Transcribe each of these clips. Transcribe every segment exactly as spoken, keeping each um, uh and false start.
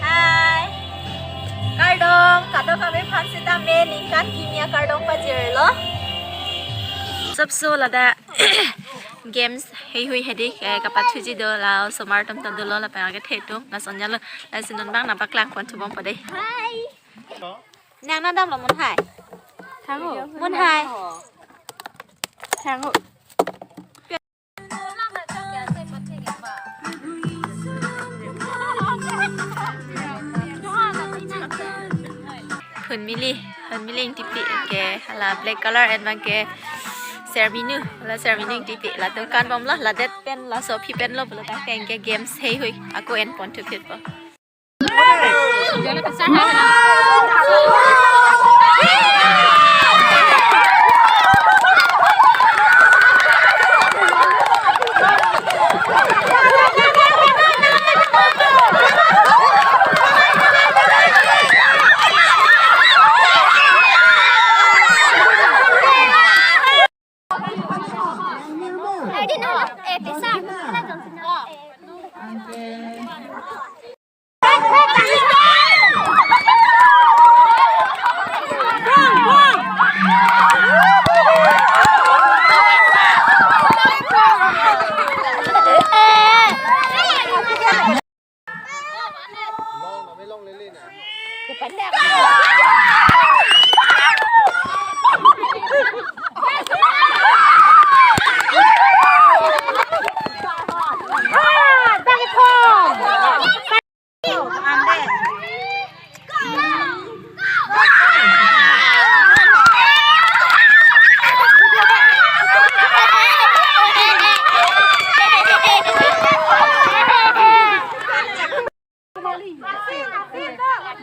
Hai. Kardom, kadokave aphan sitame ningkan kimi akardom pajirlo. Sapso ladak games heihui hedi, eh, kapathuji do, la osomar atum ta dolo, lapen akethe atum, lason jalo, lasi non bang nangpaklang ponthubompo dei. Hai. Nang nangdamlo Munhai? Thango. Munhai. Thango. Hunmili, Hunmili Ingtipi ke, hala black color, and abangke Serminu, hala Serminu Ingtipi, latum kanbomlo, ladet pen, laso aphi penlo pulo tangte anke games heihui ako en ponthu phitpo.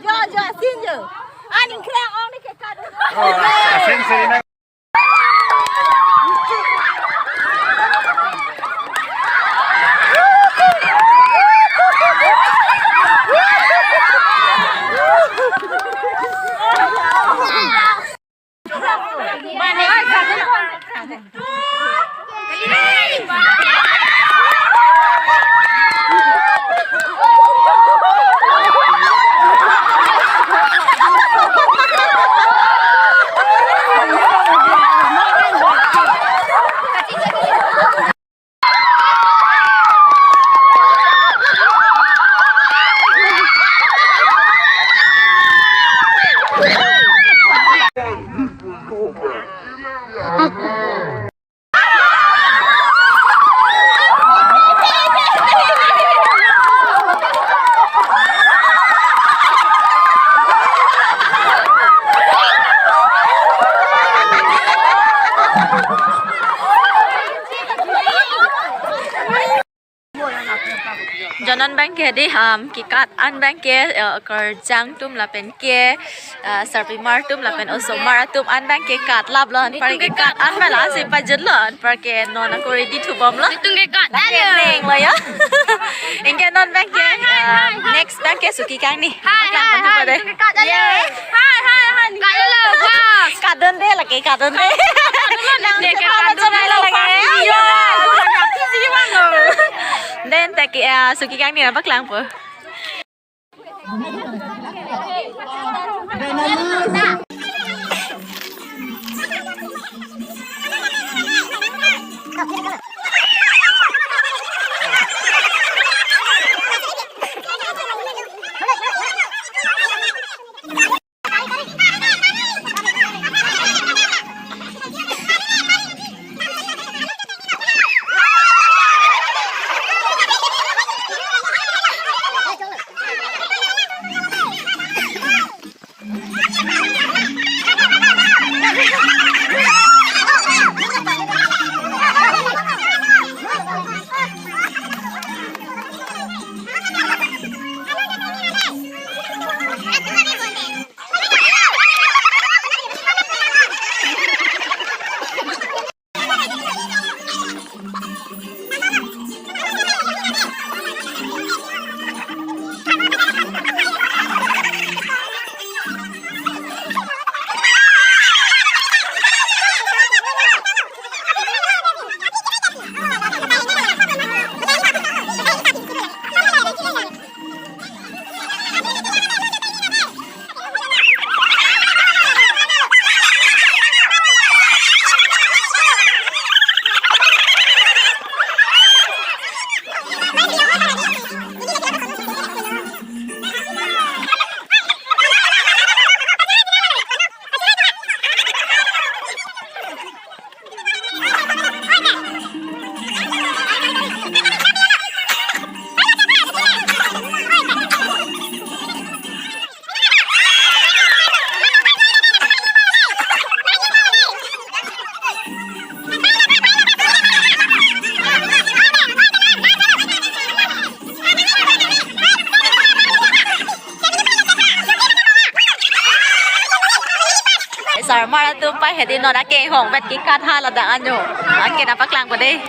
Jo, jo, asin jo. Aning kreng ong ni ke kadu. Oh, asin sirina. Jo non abangke dei, um, kekat an abangke, uh, karjang atum lapen ke, uh, sarpimar atum lapen osomar atum an abangke katlaplo, anparke kekat an ma lasi pajutlo, anparke non ako ready thubomlo. Itum kekat. Lake alo. Neng lo ya. Anke non abangke, uh, next abangke Suki Kangni. Hai, paklang hai, ponpo hai, dei. Itum kekat alo. Hai, hai, hai. Kekat alo, bas. Kadun dei lake, kadun dei. Nang dei, kadun dei lake. Iya. Dei, anke, ah, Suki Kangni nangpaklangpo. Farmer atum pai hedi non akehong vet kekat ha ladak anyo. Ake nangpaklang po dei.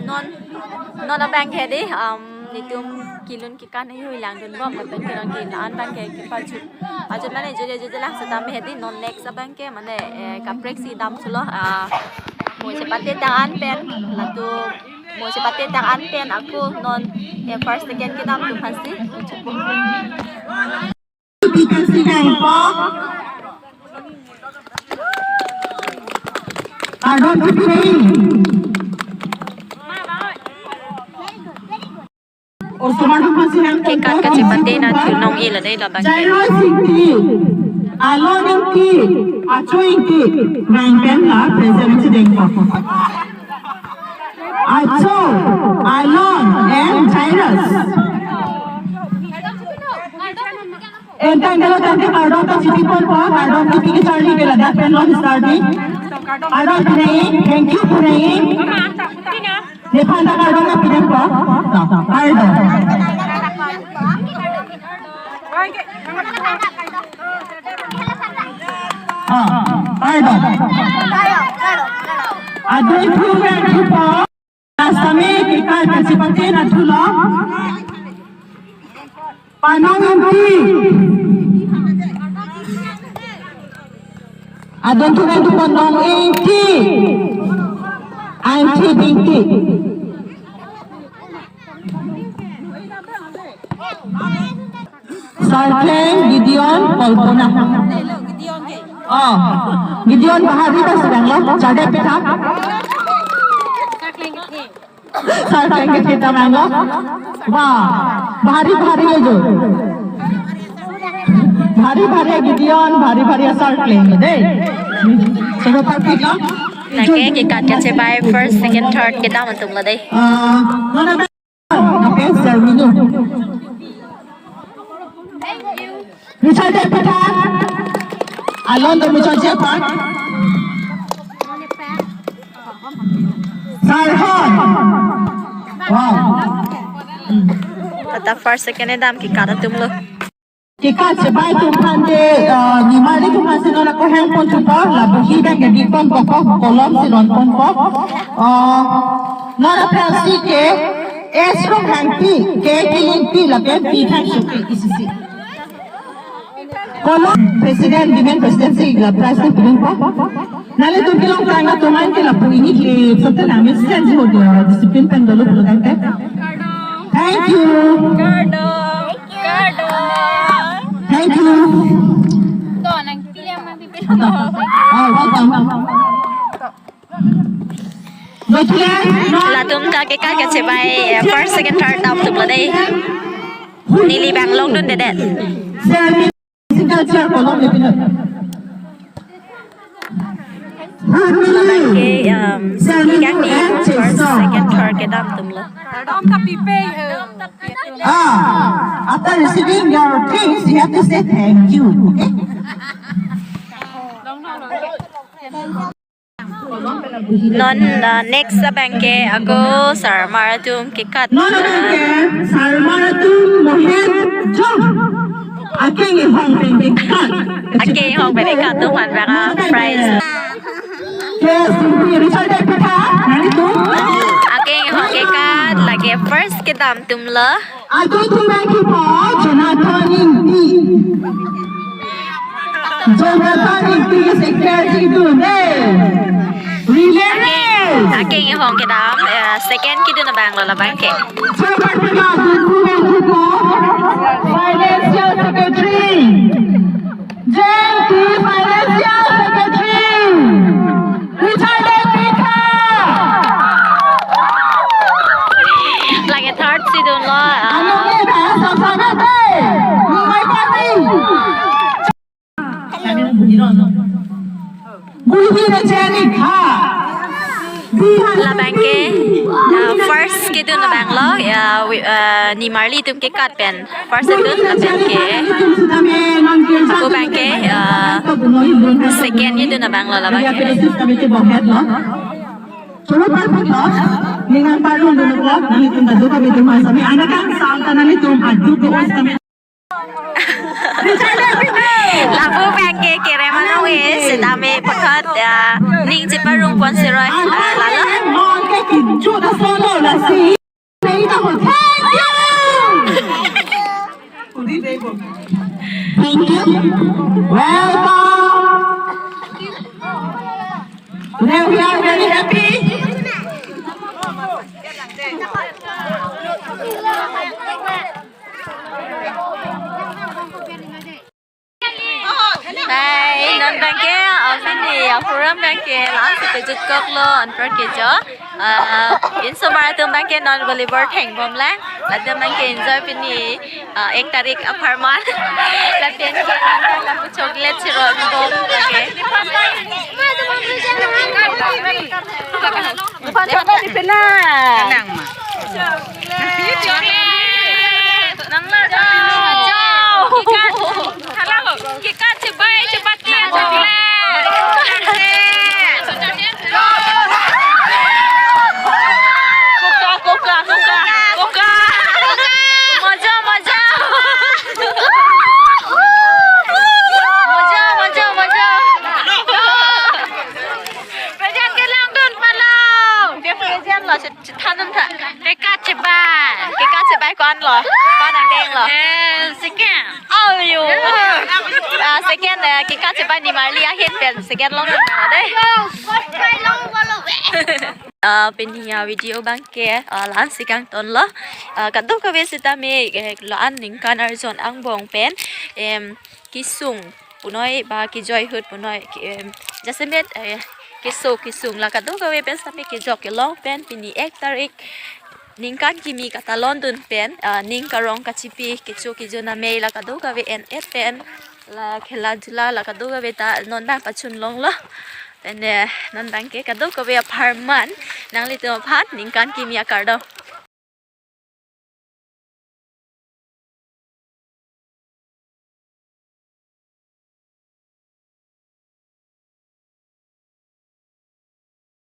Non, non abang ke dei, um, netum kelun kekan ahui langdun bom, lapen kelun kekan abang ke kepajut. Pajut mane juje juje lang setame hedi, non next abang ke mane, eh, kaprek si damthulo, ah, mo chepate tang-an pen, latum mo chepate tang-an pen ako non, eh, first second kedam atum aphansi. Kardom kepi. Osomar atum aphansi nang kekat kachepate nangthu nong-e lo dei labang ke. Jairus Ingti, Alon Ingti, Acho Ingti, nang pen la present chedengpo. Acho, Alon, and Jairus. Entang delo tangte kardom ta chipi ponpo, kardom kepi kecharli ke ladak pen lo starting. Kardom pinei, thank you pinei. Nephan ta kardom nangpidampo. Kardom. Ah, kardom. Adui phu nangthupo. Last time kekat kachepate nangthulo. Panong Ingti. Adon thu nangthupo Panong Ingti. Aunty Bingti. Sarthleng, Gideon, Kalpona. Oh, Gideon bahari ta sedang lo, chardet pita. Sarthleng kethe ta vanglo. Wah, bahari bahari ajo. Bahari bahari Gideon, bahari bahari sarthleng dei. Sudah parpik lo. Lake kekat kachebai first, second, third kedam atum lo dei. Ah, mana Oke, Sermino. Muchal Jepatha. Alon do muchal Jepatha. Sarhon. Wow. Tata first, second kedam kekat atum lo. Kekat chebai atum aphan te, eh, nimar atum aphan si non ako hang pon thupo, labuhi abang ke dik ponpo, kolom si ron ponpo. Eh, non aphrangsi ke, S Ronghangpi, K Kilingpi, lapen P Thangsupi, isi si. Kolom president, women president si la prize ni piling po. Nanglitum kelongtang atum an ke lapu ini ke, sote nangli stand ho dia, discipline pen dolo pulo tangte. Thank you. Kardom. Kardom. Thank you. To, nang pilih yang nanti pilih. Ah, welcome. Latum ta kekat kachebai, eh, first, second, third dam atum lo dei. Neli abang longdundedet. Single chair kolom le pinot. Labang ke, um, ikang ni first, second, third kedam atum lo. Kardom ta pipe he. Ah, after receiving your things, you have to say thank you. Okay? Non, uh, next abang ke ako sarmar atum kekat. Non abang ke sarmar atum mohet jong. Akeng ihong pen kekat. Akeng ihong pen kekat atum aphan bang prize. Yes, Richard Depika, nani tu? Akeng ihong kekat lake first kedam atum lo. Atum thurang kipo Jonathan Ingti. Jonathan Ingti ke second kedun, eh. Relay race. Akeng ihong kedam, eh, second kedun abang lo labang ke. Chairperson atum thurang kipo Financial Secretary. J P Financial Secretary. Richard Depika. Lake third kedun lo, ah. Ano ke dah sama-sama deh. Mumbai Party. Buhi na chani kha. Labang ke, ah, first kedun abang lo, ya, wi-, ah, nimarli atum kekat pen. First kedun lapen ke ako abang ke, ah, second kedun abang lo labang ke. Choro parphuthak, ningang parlong dulu ko, nanglitum kadokave atum asami, anak ang sang ta nanglitum adu ko os kami. Lapu abang ke kerem anong e, sitame puthot, ah, ning cheparong pon siroi, ah, lalo. Thank you. Thank you. Welcome. Today we are very happy. Hai, non abang ke, ah, pini, ah, program abang ke, la-an si pejut kok lo, anpar ke jo. Ah, insomar atum abang ke non volleyball theng bom lang. Latum abang ke enjoy pini, ah, ek tarik apharman. Lapen ke lapu chocolate chiro bom lake. Phan phan di pena. Kanang ma. Chocolate. Nang la jo. Kikat. Hala ho. Kikat chebai chebat ya chocolate. Coca, Coca, Coca, Coca. Mojo, mojo. Mojo, mojo, mojo. Present kelangdun palo. Dia present lo. Chethan nang tha. Kekat chebai. Kekat chebai ko-an lo? Ko-an angdeng lo? Eh, second. Oh, yo. Ah, second, eh, kekat chebai nimarli ahin pen second long nang dei. Ah, pini a-video abang ke, ah, la-an si kangton lo. Ah, kadokave sitame, eh, la-an ningkan arjon angbong pen, em, kesung punoi ba kejoi ahut punoi ke, em, jasemet, eh, keso kesung la kadokave pen sitame kejok kelong pen pini ek tarik ningkan kimi katalon dun pen, ah, ning karong kachipi kecho kejun amei la kadokave en-et pen la khela jula la kadokave ta non abang pachun long lo. Pen, eh, non abang ke kadokave apharman nanglitum aphan ningkan kimi akardom.